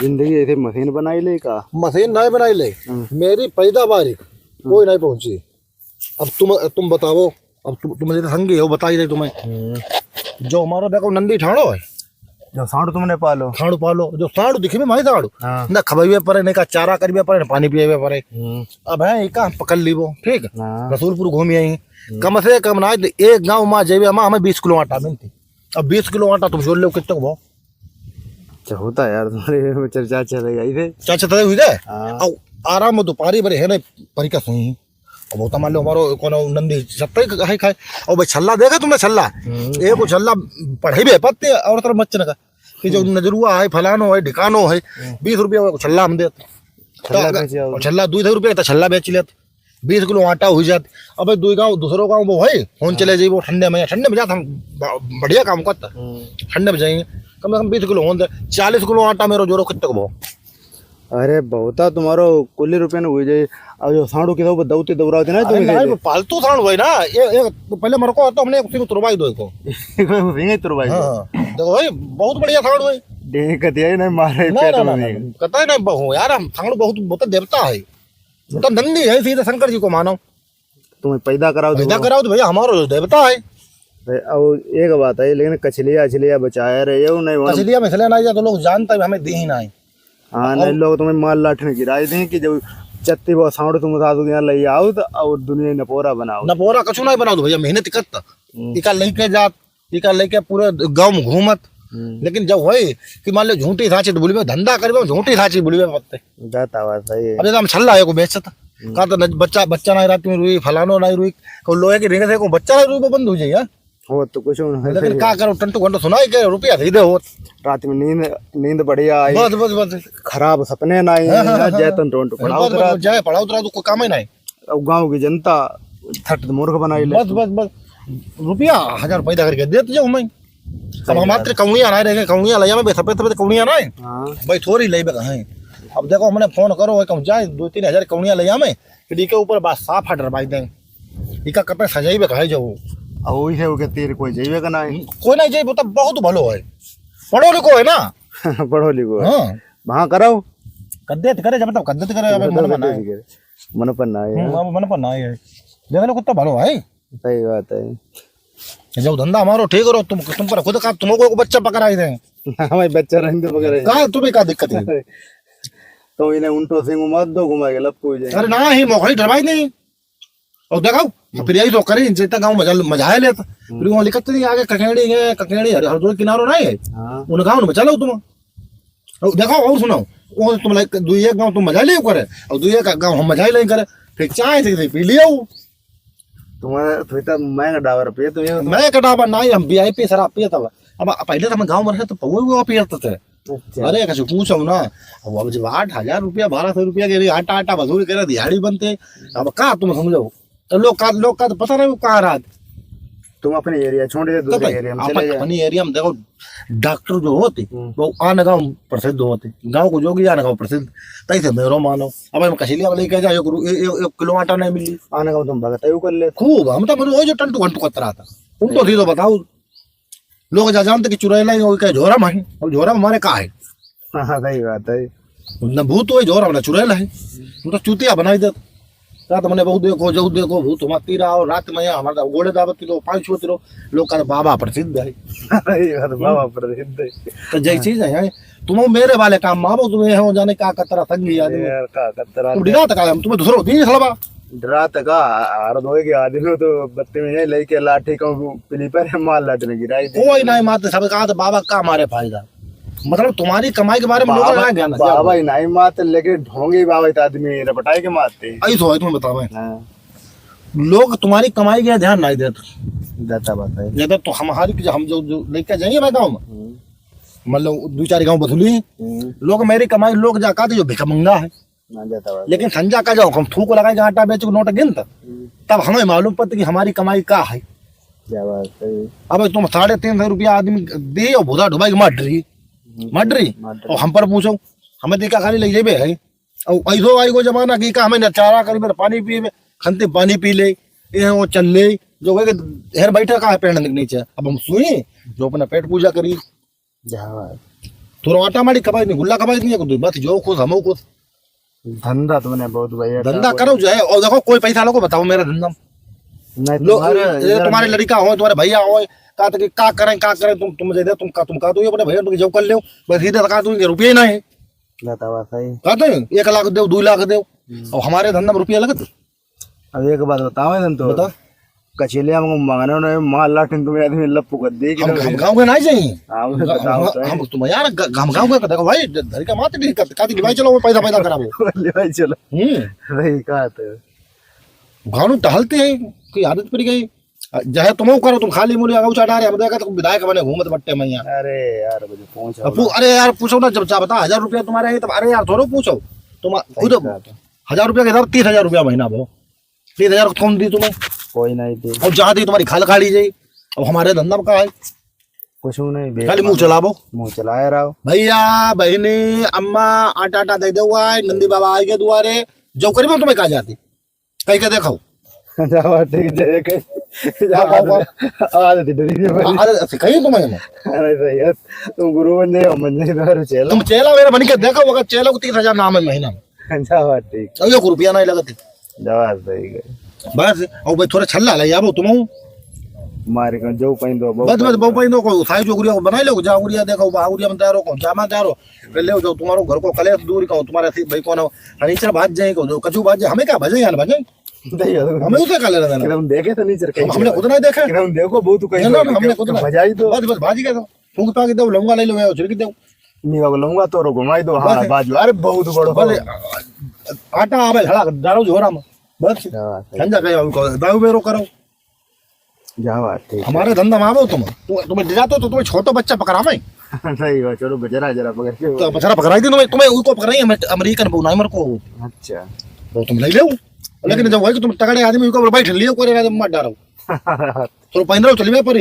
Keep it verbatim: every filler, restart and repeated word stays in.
जिंदगी ऐसे मशीन बनाई ले का? मशीन नहीं बनाई ले, हम्म। मेरी पैदावार कोई नहीं पहुंची। अब तुम, तुम बताओ, अब तुम, तुम जैसे संगी हो, बताई दे तुम्हें। हम्म। जो हमारो देखो नंदी ठाणो है, जो सांड तुमने पालो। सांड पालो, जो सांड दिखे में माही सांड। हाँ। ना खवाइबे परे, ना का चारा करिबे परे, ना पानी पिएबे परे। हम्म। अब है, इका हम पकड़ लीबो, ठीक? हाँ। रसूलपुर घूमी आई। हम्म। कम से कम ना एक गाँव मा जेबे, मा हमें बीस किलो आटा मिलती। अब बीस किलो आटा तुम जोड़ लो, कितने को भाव? अच्छा होता है यार, तुम्हारे में चर्चा चल रही है इसे। चर्चा तय हुई है? हाँ। अब आराम में दोपहरी बड़े है ना, परिका सुई। अब होता मान लो हमारो कोनो नंदी सत्ता ही खाए खाए। और भाई छल्ला देखा तुमने छल्ला? हम्म। एक वो छल्ला पढ़े भी है पत्ते और तरफ बच्चन का कि जो हम्म। नजरुआ है, फलानो है, ढिकानो है, हम्म। बीस रुपया वो छल्ला हम देते। छल्ला तो बेच आओ। और छल्ला दो ढाई रुपया तो छल्ला बेच लेते, बीस किलो आटा हुई जात। अब दो गाँव, दूसरो गाँव वो है, फोन हाँ। चले जाइए, वो ठंडे में, ठंडे में जात हम ब-, बढ़िया काम करता। हम्म। ठंडे में जाएंगे, कम से कम बीस किलो होन दे, चालीस किलो आटा मेरो जोरो कितने को भाव? अरे बहुता तुम्हारो कुल्ली रुपये न हुई जाए। अब जो सांडू किसा ऊपर दौते दौड़ाते ना, अरे तुम नहीं, इसे वो पालतू सांडू है ना, ये, ये तो पहले मर को तो हमने उसी को तुरवाई दो को। सिंगे तुरवाई दो। हाँ, देखो भाई, बहुत बढ़िया सांडू है। डेंग कतिया ही नहीं मारे ना, पेट ना, में ना, नहीं। ना, कतई नहीं बहु यार, हम सांडू बहुत, बहुत देवता है, वो तो नंदी है, सीधे शंकर जी को मानो। तुम्हें पैदा कराओ, पैदा देखो। कराओ तो भैया हमारो देवता है। भाई, अब एक बात है, लेकिन कछलिया, अछलिया बचाया रहे, ये नहीं, वो कछलिया में इसलिए नहीं जा तो लोग जानता है हमें दी ही नहीं। हाँ, नहीं, अब लोग तुम्हें माल लाठ में गिराए दें कि जब चत्ती वो सांड तुम सासू के यहाँ ले आओ तो और दुनिया नपोरा बनाओ। नपोरा कछु नहीं बनाओ तो भैया, मेहनत करता। हम्म। इका लेके जात, इका लेके पूरे गाँव में घूमत। हम्म। लेकिन जब होए कि मान लो झूठी साची तो बोलिबे, धंधा करिबे, झूठी साची बोलिबे पत्ते। जाता बात सही है। अब जैसे हम छल्ला है को बेचत, हम्म। कहा तो न-, बच्चा, बच्चा नहीं रात में रुई, फलानो नहीं रुई, को लोहे की रिंग से को बच्चा नहीं रुई, वो बंद हो जाए यार। हो तो कुछ नहीं। लेकिन का करो, टंटू घंटो सुनाई के रुपया दे दे हो। रात में नींद, नींद बढ़िया आई। बस, बस, बस। खराब सपने ना आई, हाँ, हाँ, ना हाँ, जाए हाँ। तन टोंटू बस, पढ़ाओ बस, तो रात। जाए पढ़ाओ तो रात को काम ही नहीं। अब गाँव की जनता थट मूर्ख बनाई ले। बस, बस, बस। रुपया हजार पैदा करके देते जाओ मैं। अब सही हम बात। मात्र कौड़िया ना रहे, कौड़िया ले आवे, सफेद सफेद कौड़िया ना है। हाँ। भाई थोड़ी लेबे कहें। अब देखो हमने फोन करो, वही कहूँ जाए दो तीन हजार कौड़िया ले आवे, फिर इके ऊपर बात साफ हट रवाई दें। इका कपे सजाइबे कहे जाओ। अब वही है, ओके तीर कोई जाइबे का ना है। कोई ना जाइबे, तो बहुत भलो है। पढ़ो लिखो है ना। पढ़ो लिखो है। हाँ। वहाँ कराओ। कद्दे तो करे, जब तक कद्दे तो करे, अब कद्दे मन तो बना है। करे। मन पर ना आए, हम्म, हाँ। अब मन पर ना आए। देख लो, कितना भलो है। सही बात है। जब धंधा हमारो ठीक रहो, तुम, तुम पर खुद का, तुमको एक बच्चा पकड़ाई दें। हमारे बच्चा रहने दो, पकड़े। का, तुम्हें का दिक्कत है? तो इन्हें उल्टो सिंह मत दो, घुमा के लप्पू हो जाए। अरे ना, ही मोखड़ी डरवाई नहीं। और देखाओ, हम्म। फिर यही तो करें, जितना गाँव मजा, मजा है लेता। हम्म। फिर वहाँ लिखत नहीं, आगे ककेड़ी है, ककेड़ी हर, हर दो किनारो नहीं है। हाँ। उन गाँव में चलो तुम। और देखो और सुनाओ, वो तुम लाइक दुई एक गाँव तुम मजा ले करे, और दुई एक गाँव हम मजा ही नहीं करे, फिर चाय से पी लियो। तुम्हारा, तुम्हें तो मैं का डाबर पिए, तुम्हें तो मैं का डाबर नहीं, हम वीआईपी शराब पिए तब। अब पहले तो हम गाँव में रहे तो पौवे वो पिए थे। अच्छा। अरे, कछु पूछो ना, अब, अब जब आठ हजार रुपया, बारह सौ रुपया के लिए आटा, आटा वसूल करे, दिहाड़ी बनते, अब का तुम समझो? तो लोग का, लोग का तो पता नहीं वो कहाँ रहा। तुम अपने एरिया छोड़ के तो दूसरे भाई, एरिया में अपन, चले जाओ। अपने एरिया में देखो, डॉक्टर जो होते, हम्म। वो आन गाँव प्रसिद्ध होते, गाँव को जोगी आन गाँव प्रसिद्ध। तैसे मेरो मानो, अब हम कसिलिया में लेके जाओ, एक रु-, ए-, ए-, एक किलो आटा नहीं मिली। आन गाँव तुम भगत है, वो कर ले। खूब, हम तो मतलब वही जो टंटू घंटू करता रहा था। उनको सही। सीधो बताओ, लोग जा जानते कि चुड़ैला ही, वो क्या झोरा में है, और झोरा में हमारे का है? हाँ, हाँ, सही बात है। न भूत होए, झोरा वाला चुड़ैल है। तू तो चूतिया बनाई देत। रात मने बहुत देखो, जो देखो, भूत हमार तीरा और रात में यहाँ हमारा गोड़े दाबत लो, पाँच छुअत लो, लोग कहते, "बाबा प्रसिद्ध है।" अरे यार, बाबा प्रसिद्ध है। तो जय चीज है, तुम मेरे वाले काम में आवो, तुम्हें हो जाने का कतरा संगी आदमी। यार, का कतरा तुम डिरा तक आए, हम तुम्हें दूसरों दिन सलवा। डरात का, हर दोई के आदमी तो बत्ती में यही लेके लाठी कहूँ पिली पर मार लाठी ने गिराई दे। कोई नहीं मारते, सब कहा तो बाबा का मारे फायदा। मतलब तुम्हारी कमाई के बारे में लोग बाबा, ना ध्यान रखते। बाबा ही नहीं मारते, लेकिन ढोंगी बाबा तो आदमी रपटाई के मारते। ऐसो है तुम्हें बतावे। हाँ। लोग तुम्हारी कमाई के ध्यान नहीं देते। देता बात है। ये तो हमारी, हम जो, जो लेके जाइए भाई गाँव में, हम्म। मतलब दो चार गाँव बसुली, हम्म। लोग मेरी कमाई लोग जा कहते जो भिखमंगा है। ना जाता बात। लेकिन संजा का जाओ, हम थूक लगाए के आटा बेच के नोट गिनत, हम्म। तब हमें मालूम पड़ता कि हमारी कमाई का है। क्या बात है। अब तुम साढ़े तीन सौ रुपया आदमी दे और भूसा ढुबाई के मार डरी, हम्म, मार डरी। मार डरी। और हम पर पूछो, हमें देखा खाली ले जेबे है। और ऐसो आई को जमाना कि का हमें न चारा करीबे, न पानी पीबे, खंती पानी पी ले, ये वो चल ले, जो कहे कि हेर बैठा का है पेड़ नीचे। अब हम सुई, जो अपना पेट पूजा करी। जहाँ थोड़ा आटा माड़ी खपाई नहीं, गुल्ला खपाई नहीं है, कुछ बस जो खुश, हम खुश। धंधा तुमने बहुत बढ़िया धंधा करो जो है, और देखो, कोई पैसा लोगों बताओ मेरा धंधा। नहीं, लो, तुम्हारे ये इधर तुम्हारे लड़का हो, तुम्हारे भैया हो, कहा था कि का करें, का करें, तुम, तुम दे दे, तुम का, तुम कहा दो, ये अपने भैया तुम जो कर लो, बस इधर कहा दो, ये रुपये ही नहीं है। बतावा सही। कहा दो, एक लाख दो, दो लाख दो, हम्म। और हमारे धंधा में रुपया लगत। अब एक बात बताओ, तुम तो बता। कचेलिया में मांगने ने मार लाठिन तुम्हें आदमी लप्पू कर दे कि हम, नहीं? हम गाँव के नहीं चाहिए। हाँ, उसे हम, बताओ हम, तो है। हम तुम यार ग-, हम गाँव के देखो भाई, ध-, धर के मात नहीं करते, काती भाई चलो, वो पैसा पैदा कराबो। बोले भाई चलो। हम्म। सही कहा तो। गाँव में टहलते हैं, कोई आदत पड़ गई। चाहे तुम करो, तुम खाली मुड़ी आगे उछा डारे, हम देखा तो विधायक बने घूमत बट्टे में यहाँ। अरे यार, मुझे पहुंच अब पू-, अरे यार, पूछो ना, जब चाह बता, हजार रुपया तुम्हारे है, तब, अरे यार, थोड़ो पूछो। तुम सही खुद कहा तो। हजार रुपया के हिसाब, तीस हजार रुपया महीना भो। तीस हजार कौन दी तुम्हें? कोई नहीं दी। और जहाँ दी तुम्हारी खाल खाड़ी जाई। अब हमारे धंधा में का है? कुछ नहीं बे। खाली मुंह चलाबो। मुंह चलाए रहो। भैया, बहिनी, अम्मा, आटा, आटा दे दे हुआ है, नंदी बाबा आएंगे दुआरे। जो करीब तुम्हें कहा जाती। कहीं का देखो। जावा, ठीक, जय के। जावा, जावा। आज तो डरी नहीं बनी। अरे, ऐसे कहीं तुम्हें ना। अरे सही है। तुम गुरु बन जाए, हम बन जाए, तुम्हारे चेला। तुम चेला मेरा बन के देखो, अगर चेला को तीस हजार नाम है महीना में। जावा, ठीक। अब एक रुपया नहीं लगती। जावा, सही है। बस, और भाई थोड़ा छल्ला ले, यार, तुम। मारे का जो पाइन दो, बस, बस, बहु पाइन दो, को साई जोगुरिया को बनाई लो, जागुरिया देखो, बागुरिया में तैयार हो, को जामा तैयार हो, ले लो, जो तुम्हारो घर को कलेश दूर का, तुम्हारे सी भाई कौन हो, फर्नीचर भाज जाए, को जो कचू भाज जाए, हमें क्या भजे यार, भजे? नहीं, हमें उसे का लेना देना? हम देखे तो नहीं सर, हम, हमने खुद नहीं देखे। हम देखो, बहुत कहीं ना, ना, हमने खुद नहीं। बजाई दो। बस, बस, भाजी का दो। फूंक ताक दो, लौंगा ले लो, या उछल के दो। नहीं बाबा, लौंगा तोरो घुमाई दो, हाँ, बस। बाजू। अरे, बहुत बड़ो। बस, आटा आवे, झड़ा, डालो झोरा में। बस। हाँ, सही। ठंडा गया उनको, दाऊ बेरो करो। जावा, ठीक है। हमारे धंधा में आवो तुम। तु-, तुम्हें ले जातो तो तुम्हें छोटो बच्चा पकड़ावे। सही बात, चलो बेचारा जरा पकड़ के। तो बेचारा पकड़ाई दे तुम्हें, तुम्हें उनको पकड़ाई, अमे-, अमेरिकन बहू ना, मेरे को। अच्छा। वो तुम ले लो। लेकिन जब वही कि तुम तगड़े आदमी उनको बैठ लियो, कोई ना, मत डरो। तो पहन रहो, चलिए पर।